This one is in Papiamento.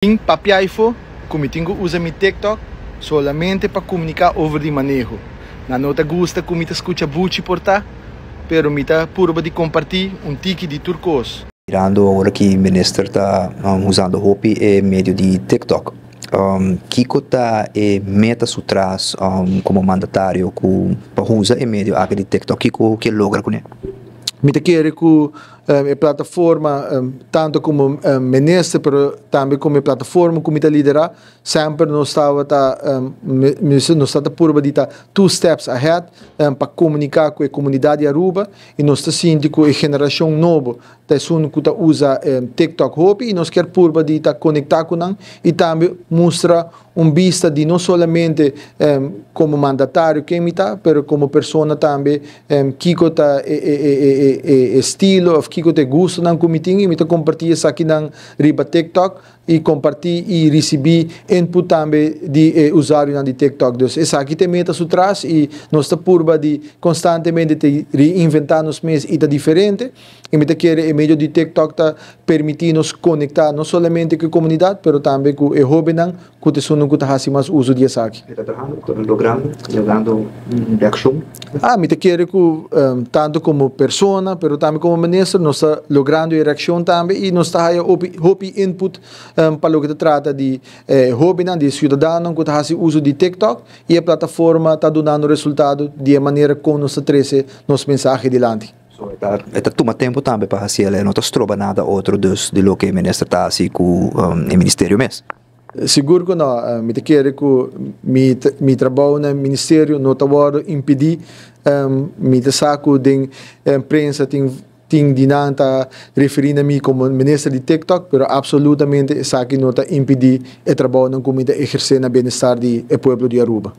Tin papia ayfo cu mi tin cu usa mi TikTok solamente pa comunica over di maneho. Nan no ta gusta cu mi ta scucha buchi por ta, pero mi ta purba di comparti un tiki di tur cos. Mirando ora ki minister ta usando hopi e medio di TikTok, kiko ta e meta su tras como mandatario cu pa usa e medio aki di TikTok? Kiko ke logra cune? Mi ta kere cu e plataforma tanto como minister pero tambe como e plataforma cu mi ta lidera semper nos tabata nos ta purba di ta two steps ahead pa comunica cu e comunidad di Aruba y nos ta sinti cu e generacion nobo ta esun cu ta usa TikTok hopi y nos kier purba di ta conecta cu nan y tambe mustra un bista di no solamente como mandatario ken mi ta, pero como persona tambe kico ta e estilo of kico ta e gustonan cu mi tin y mi ta comparti esakinan riba TikTok y comparti y ricibi input tambe di e usuarionan di TikTok. Dus esaki ta e meta su tras y nos ta purba di constantemente te reinventa nos mes y ta diferente. Y mi ta kere e medio di TikTok ta permiti nos conecta no solamente cu e comunidad, pero tambe cu e hobennan cu ta esunnan cu ta haci mas uso di esaki. E ta trahando, ta logrando, logrando un reaccion? Ah, mi ta kere cu tanto como persona, pero tambe como minister, nos ta logrando e reaccion tambe y nos ta haya hopi, hopi input pa loke ta trata di e hobennan, di e ciudadanonan cu ta haci uso di TikTok y e plataforma ta dunando resultado di e manera con nos ta trece nos mensahe dilanti. So e ta tuma tempo tambe pa haci el, e no ta stroba nada otro dus di loke e minister ta haci cu e ministerio mes. Sigur cu no, mi ta kere cu mi trabou na ministerio no ta wordo impedi, mi ta sa cu den prensa tin tin di nan ta referi na mi como minister di TikTok, pero absolutamente esaki no ta impedi e trabounan cu mi ta eherce na bienestar di e pueblo di Aruba.